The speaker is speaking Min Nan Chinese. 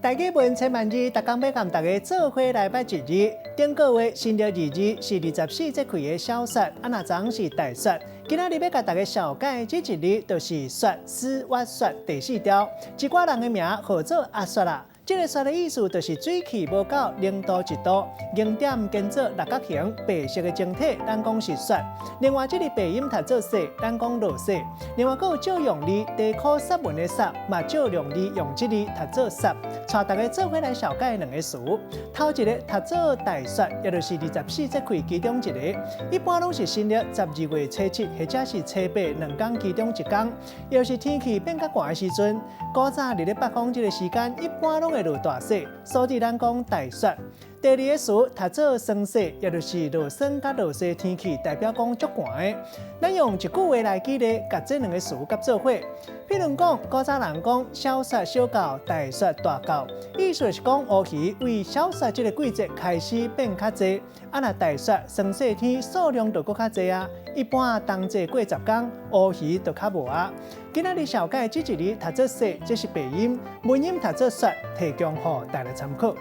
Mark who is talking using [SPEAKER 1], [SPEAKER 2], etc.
[SPEAKER 1] 台語文千萬字，逐工欲共大家做伙來捌一字。頂個月新曆二二是二十四節氣的小雪，啊若昨是大雪。今仔日欲共大家紹介這一字，就是雪絲滑雪第四調。一寡人的名號做阿雪啦。這个雪的意思就是水氣無夠零度一度，凝點變做六角形白色的晶體，咱講是雪。另外，這个白音讀做雪，咱講落雪。另外，閣有借用字低苦澀文的澀，嘛借用字用這字讀做澀。帶大家做伙來紹介兩个詞。頭一个讀做大雪，也就是二十四節氣其中一个，一般攏是新曆12月初七或者是初八兩工其中一工，也就是天氣變較寒的時陣。古早佇咧北方這个時間，一般攏會落大雪，所以咱講大雪。第二个詞讀做霜雪，也就是落霜佮落雪天氣，代表講足寒的。咱用一句話來舉例，共這兩个詞結做伙。譬如講，古早人講小雪小到，大雪大到，意思是講烏魚為小雪這个季節開始變較濟，啊若大雪霜雪天數量就閣較濟啊。一般冬至過10工，烏魚就較無啊。今仔日紹介這一字讀做雪，這是白音，文音讀做雪，提供予大家參考。